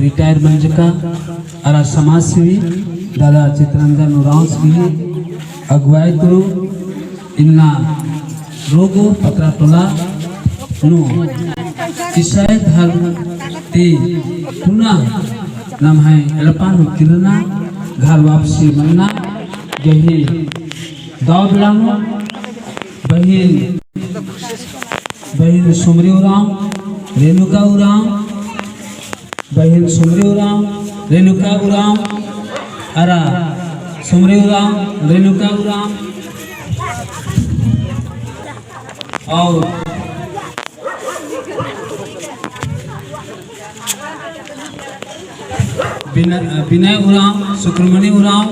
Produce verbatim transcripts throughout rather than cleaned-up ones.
रिटायर मंजका अरा समाज सेवी दादा चितरंजन उराँवस गही अगुवाई तुरु इन्ना रोगो पतरा टोला नू ईसाई धर्म ती पुनः नम्है एड़पा नू किरना घर वापसी मन्ना गही दव बिड़ानो बहिन, बहिन सुमरी उराँव, रेणुका उराँव, बहिन सुमरी उराँव, रेणुका उराँव, अरा सुमरी उराँव, रेणुका उराँव, और बिन-, बिनय उराँव, सुक्रमणि उराँव,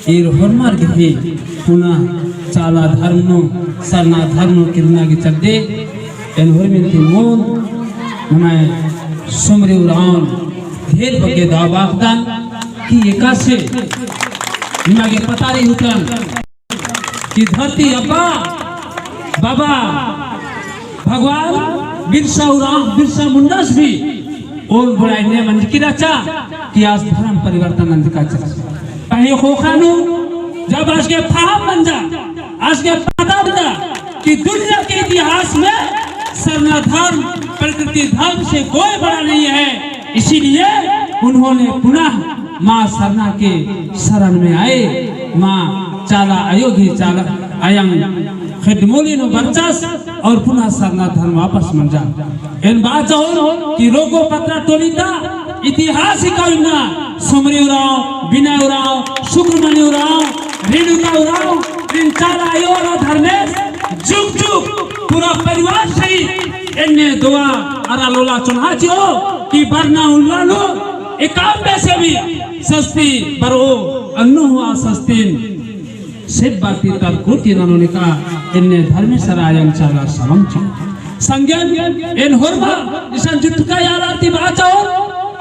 ईर होरमर गही पुना चाला धर्म नू, सरना धर्म नू किरना गे चड्डे, एन होरमर ती मोन, नम्है सुमरी उराँव, ढेर बग्गे दव बाखदन, कि एकासे, निमा गे पता रई होतन, कि धरती अब्बा, बाबा, भगवान बिरसा उराँव, बिरसा मुंडास भी ओन बड़ा एन्ने मंजकी रहचा कि आस धर्म परिवर्तन नंजका रहचा। पहें ख़ोख़ा नू जब आस गे फहम मंजा, आस गे पता मंजा कि दुनिया के इतिहास में सरना धर्म, प्रकृति धर्म से कोई बड़ा नहीं है, इसीलिए उन्होंने पुनः माँ सरना के शरण में आए। माँ चाला अयो गही चाला अयंग ख़ेड्ड मूली नू बरचस और पुनः सरना धर्म वापस मंजा। एन बआ चाहोन कि रोगो पतरा टोली ता इतिहास ही का इन्ना सुमरी उराँव, बिनय उराँव, सुक्रमणि उराँव, रेणुका उराँव, इन चाला अयो अरा धर्मेस जुग जुग पूरा परिवार सहित एन्ने दुआ अरा लोला चोन्हा चिओ कि बरना उल्ला नू एकाम बेसे भी सस्ती बरओ अन्नु हुआ सस्तीन सेब्बा ती तरकुर ती ननोन का एन्ने धर्मेस अरा अयंग चाला सरम चिओ। संगेन एन होरमा इसन जुटका आलर ती बआ चाहोन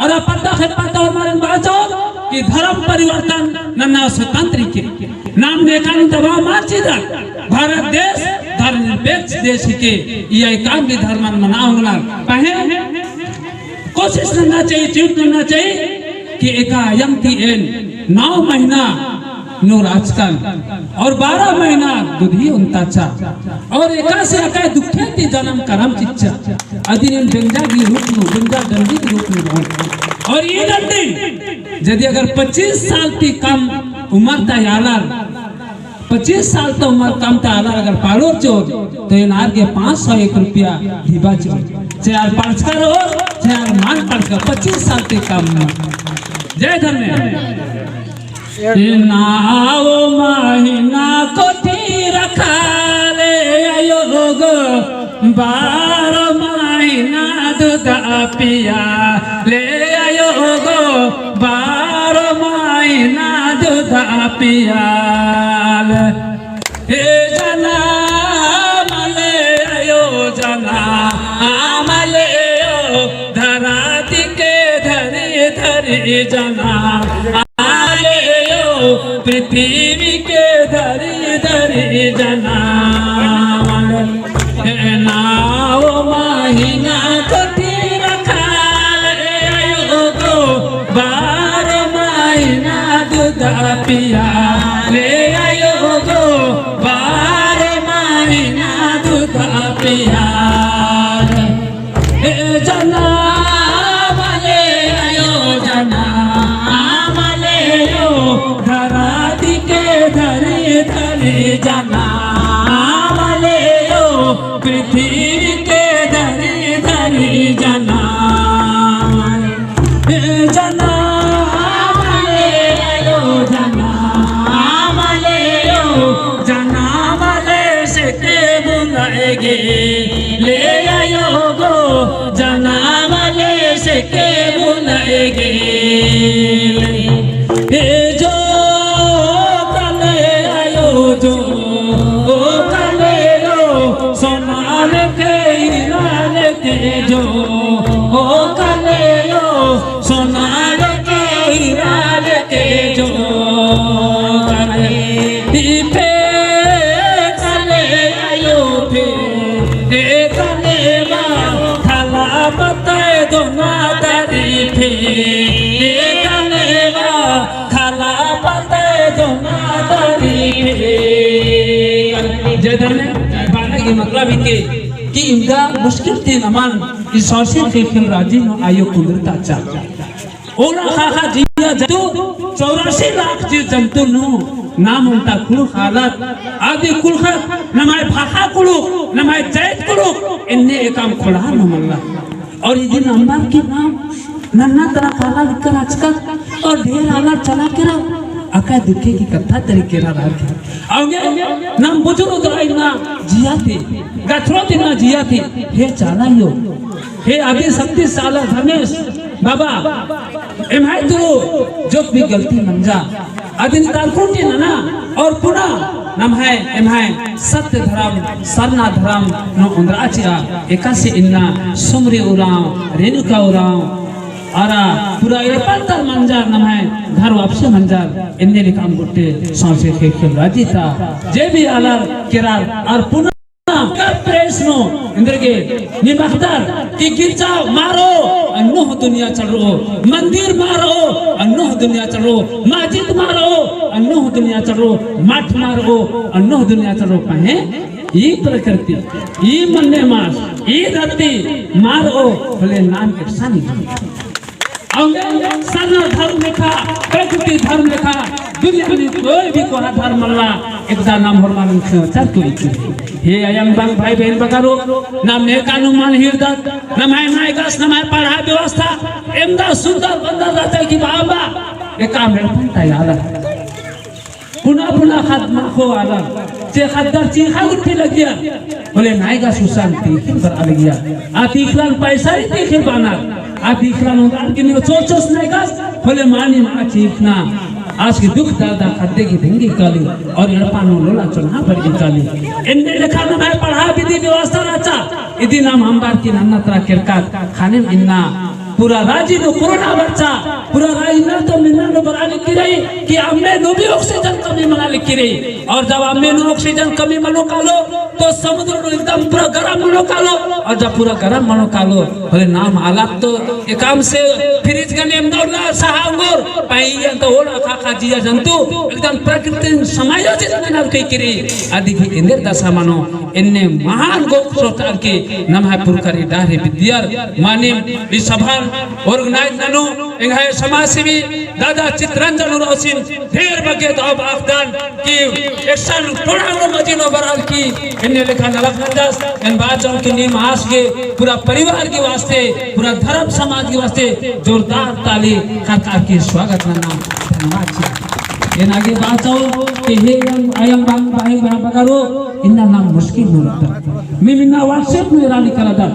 अरा पद्दा खेप्पा ता होरमारिन बआ चाहोन कि धर्म परिवर्तन नन्ना स्वतंत्र हिके। नाम नेकान दबाव मल चिअदन। भारत देश धर्मनिरपेक्ष देश हिके, इया एकाम भी धर्मन मना ओंगनर। पहें कोशिश नन्ना चाहिए, चिउट नन्ना चाहिए कि एका अयंग ती एन नौ महीना नू रहचकन और बारह महीना दुधी ओन्ताचा और एकासे अकय दुखे ती जनम करम चिच्चा। अदिन एन बेंजा गही रूप नू, बेंजा डंडी गही रूप नू रओन। और ई डंडी जदि अगर पच्चीस साल ती कम उमर ता आलर, पच्चीस साल ता उमर कम ता आलर अगर पाड़ोर चिओर, तो एन आर गे पाँच सौ एक रुपया ढिबा चिओन। चाहे आर पढ़चका रओर, चाहे आर मल पढ़चका, पच्चीस साल ती कम उमर। जय धर्मेस। नौ महीना कोठी रखाले अयो गो, बारह महीना दूध पियाले अयो गो, बारह महीना दूध पियाले। हे जनम ले अयो, जनम ले अयो, धरती के धरी धरी जनम ले अयो, पृथ्वी के धरी धरी जनम ले। हे नौ महीना कोठी रखाले अयो गो, बारह महीना दूध पियाले अयो गो, बारह महीना दूध पियाले। हे जनम ले अयो, जनम ले अयो, धरती के धरी धरी जनम ले अयो, पृथ्वी के धरी धरी जनम। हे जनम ले अयो, जनम ले अयो, जनम ले से के बुलाए गे, ले अयो गो, जनम ले से के बुलाए गे। हे जो कले अयो जो, ओ कले अयो, सोना लेके हीरा लेके जो, ओ कले अयो, सोना लेके हीरा लेके जो कले, ई फे कले अयो फे, ए कले मा, थाला पत्ते दोना तारी फे। जय धर्मे, बाना की मतलब इनके कि इवंदा मुश्किल ती नमन ई सौंसे ख़ेख़ेल राजी नू आयो कुन्दरता चा। ओना ख़ाख़ा जिया जंतु, चौरासी लाख जीव जंतु नू नाम ओन्टा कुँड़ुख़ आलर, अदी कुँड़ुख़ नम्है भाखा कुँड़ुख़, नम्है जाइत कुँड़ुख़, एन्ने एकअम ख़ोंड़हा नू मल्ला। और इदिन अम्बर की नाम नन्ना तरा काला लिक्कर आचकत और ढेर आलर चला केरा, अका दुखे की कत्था तरी केरा रहर की। औंगे नाम बुजुर्ग तो आई ना जिया ती, गथरो ती ना जिया ती, हे चाला यो, हे आदि शक्ति साला धर्मेस बाबा, एम्है तो जो भी गलती मंजा, अदिन तारकुटी नना और पुना नम्है एम्है सत्य धर्म, सरना धर्म नू ओन्द्रा चिआ, एकासे इन्ना सुमरी उराँव, रेणुका उराँव, अरा पूरा एड़पा तर मंजर नम्है घर वापसी मंजर, एन्ने लेखा अम्बुट्टे सौंसे ख़ेख़ेल राजी ता, जे भी आलर केरर, और पुना प्रेस नू एन्देरगे निम्है अख़दर कि गिरजा मा रओ, अन्नु हूँ दुनिया चलरओ, मंदिर मा रओ, अन्नु हूँ दुनिया चलरओ, मस्जिद मा रओ, अन्नु हूँ दुनिया चलरओ, मठ मा रओ, अन्नु हूँ दुनिया चलरओ। पहें ई प्रकृति, ई मन्ने मास, ई धरती मा रओ, होले नाम एकसन ही औंगे सरना धर्म लेखा, प्रकृति धर्म लेखा, दुनिया में कोई भी कोहा धर्म मल्ला, एकदा नाम होरमर नू चर्चो इच्ची। हे अयंग बंग भाई बहिन बगरो, नाम नेकानु मन हिरदत, नम्है नायगस, नम्है पड़हा व्यवस्था, एवंदा सुंदर बंदर रहता कि बाबा, एका मेड़पन तैयार है। पुना पुना ख़द्द माख़ो आलर, चे ख़द्दर चीख़ा गुट्ठी लगिया, होले नायगस गुसन तीख़िल बरआ लगिया। आ तीख़िलन पैसा ही तीख़िल बानर, आ तीख़िलन ओंदार की नियो चोचोस नायगस, होले मानिम आ चीख़ना, आस की दुख दर्द ख़द्दे की देंगी काली, और एड़पा नू लोला चोन्हा बरगी काली। एन्ने लेखा नम्है पड़हा विधि व्यवस्था रहचा, इदिन नाम अम्बर की नन्ना तरा केरकत, ख़ने इन्ना पूरा राजी नू कोरोना बरचा, पूरा राजी नू तो मेन्ना नू बरआ लगी रई कि अम्मे नू भी oxygen कमी मना लगी रई। और जब अम्मे नू oxygen कमी मनो कालो, तो समुद्र नू एकदम पूरा गरम मनो कालो। और जब पूरा गरम मनो कालो, होले नाम आलर तो एकअम से fridge गने एम दौड़ना सहा अंगोर, पाई तो ओला ख़ाख़ा जिया जंतु, एकदम प्रकृति समायोजित मेनर कई किरी, अदी भी एन्देर दशा मनो, एन्ने महान गोक सोचतार की नम्है पुरखर ई डहरे बिद्दियर। मानिम ई सभान organize ननू एंग्है समाजसेवी दादा चितरंजन उराँवसिन ढेर बग्गे दव बअदन कि एकसन टोड़ांग नू मझी नू बरअर की एन्ने लेखा नलख नंजस। एन बाचन की नीम आस गे पूरा परिवार की वास्ते, पूरा धर्म समाज की वास्ते जोरदार ताली खरकार की स्वागत नना। धन्यवाद चिआ। एन आगे बाचो कि हे अयंग, अयंग बंग भाई बहन बगरो, इन्ना नाम मुश्किल नू रअदत। मीम इन्ना WhatsApp नू एरा लिखरदत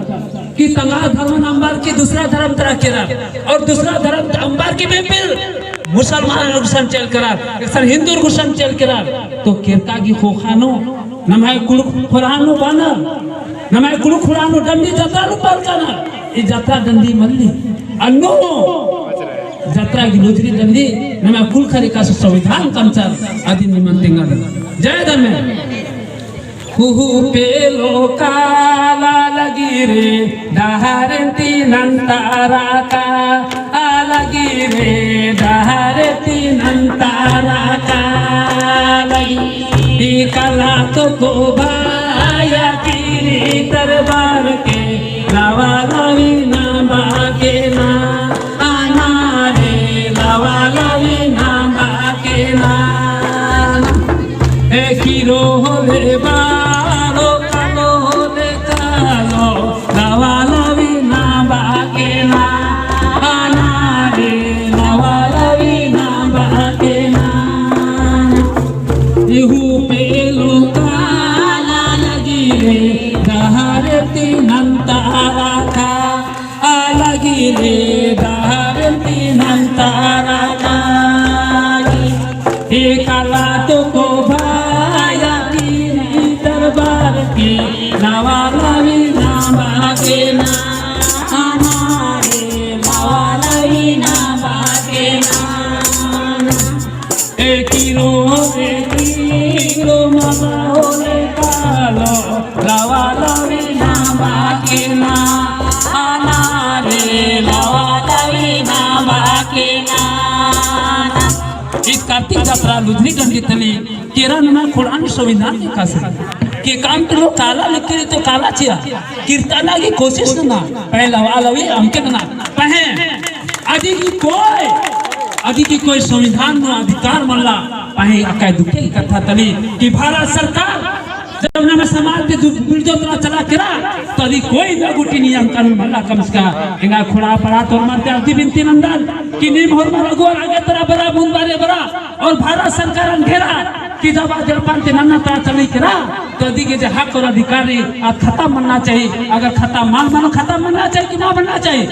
कि तंगआ धर्मन अम्बर की दूसरा धर्म तरा केरर, और दूसरा धर्म अम्बर की बेपिल मुसलमान गुसन चेल केरर, एकसन हिंदू गुसन चेल केरर। तो केरका गे ख़ोख़ा नू, नम्है कुँड़ुख़ ख़ोंड़हा नू बानर, नम्है कुँड़ुख़ ख़ोंड़हा नू डंडी जतरा नू पालकानर, ई जतरा डंडी मल्ली। अन्नु जतरा गे लुझरी डंडी, नम्है कुँड़ुख़र एकासे संविधान कमचर, अदिन निमन तेंगादन। जय धर्मे। हुहु पेलो काला लगी रे, डहरे ती नन्तारा काला लगी रे, डहरे ती नन्तारा काला लगी। ई काला तो को बाया किरी तरबार के, लवा लवी ना बाके ना। आना रे लवा लवी ना बाके ना। ए किरो होले बारो कालो होले कालो, लवा लवी ना बाके ना। आना रे लवा लवी ना बाके ना। इहु पेलो काला लगी रे, डहरे ती नन्तारा का ईद कार्तिक जात्रा लुधरी डंडी तली केरा नना खोड़ान संविधान के कासे। के काम तो काला लिखी तो काला चिआ। किर्ताना की कोशिश नना। पहें लवा लवी अमके नना। पहें अदी की कोई, अदी की कोई संविधान नू अधिकार मल्ला। पहें अकाय दुखे की कत्था तली कि भारत सरकार जब नम्है समाज के दु-, बिरजो तरा चला केरा, तो अदी कोई ना गुटी नियम कानून भला कमचका। एंगा खोड़ा पड़ा तोर मरते अर्जी बिनती नंदन कि नीम होरमर अगुवर आगे तरा बरा, मुन्द बारे बरा, और भारत सरकारन घेरा कि जब आ जड़पान ते नन्ना तरा चली केरा, तो अदी के जे हक और अधिकार रई, आ खतम मन्ना चाही। अगर खतम मल मनो, खतम मन्ना चाही कि ना मन्ना चाही?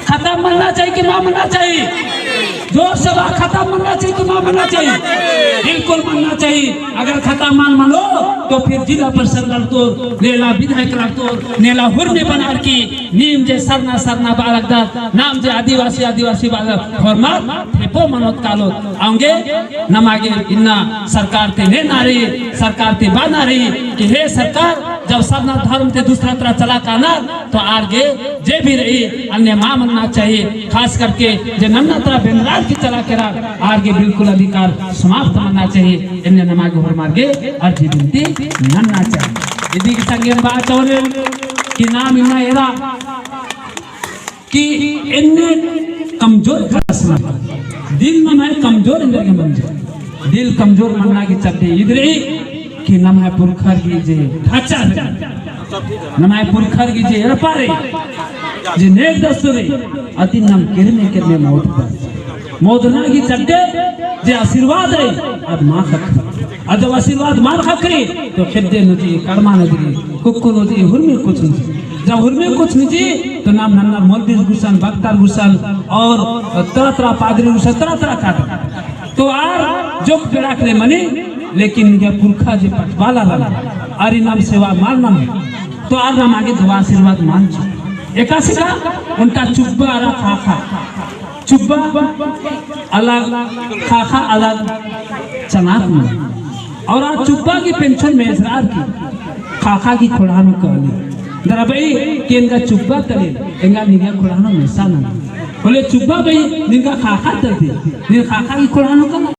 खतम मन्ना चाही कि ना मन्ना चाही? जोर से बआ, खतम मन्ना चाही कि ना मन्ना चाही? बिल्कुल मन्ना चाही। अगर खतम मल मनो, तो फिर जिला परिषद लड़तोर, नेला विधायक लड़तोर, नेला हुरमी बनार की नीम जे सरना सरना बआ लगदत, नाम जे आदिवासी आदिवासी बआ लगदत, होरमर थेपो मनोत कालोत। औंगे नमा गे इन्ना सरकार ते नेना रई, सरकार ते बअना रई कि हे सरकार, जब सरना धर्म ते दूसरा तरा चला कानर, तो आर गे जे भी रई, अन्ने मा मन्ना चाही। खास करके जे नन्ना तरा बेंदरार की चला केरा, आर गे बिल्कुल अधिकार समाप्त मन्ना चाही। एन्ने नमा गे होरमर गे अर्जी बिनती नन्ना चाही। इदी की संगे बआ चौरे कि नाम इन्ना एरा कि एन्ने कमजोर खसना, दिल नम्है कमजोर एन्देरगे मंजा। दिल कमजोर मन्ना की चड्डे इद रई कि नम्है पुरखर की जे ढांचा रई, नम्है पुरखर की जे एड़पा रई, जे नेग दस्तूर रई, अदिन नाम किरमे किरमे मोददत। मोदना की चड्डे जे आशीर्वाद रई, अद मा ख़क्खरई। अद जब आशीर्वाद मा ख़क्खरई, तो खेड्डे नू जी, कड़मा नू जी, कुक्को नू जी, हुरमी कुछ नू जी। जब हुरमी कुछ नू जी, तो नाम नन्नर मौलवीर गुसन, बक्तर गुसन, और तरह तरह पादरी गुसन, तरह तरह कादर। तो आर जोक बेड़ा के मनी, लेकिन निंग्है पुरखा जे पटवाला रअनर, आर नाम सेवा मल ननोर, तो आर नाम आगे दुआ आशीर्वाद मल चिओर। एकासे का ओन्टा चुब्बा अरा ख़ाख़ा, चुब्बा अलग, ख़ाख़ा अलग चनात नू। और आ चुब्बा की पेंशन मेसरार की ख़ाख़ा की खोड़हा नू कहली, दरा बई कि एंगा चुब्बा तली, एंगा निंग्है खोड़हा नू मेसा नना। होले चुब्बा बई निंगा ख़ाख़ा तली, निंगा ख़ाख़ा की खोड़हा नू कहना।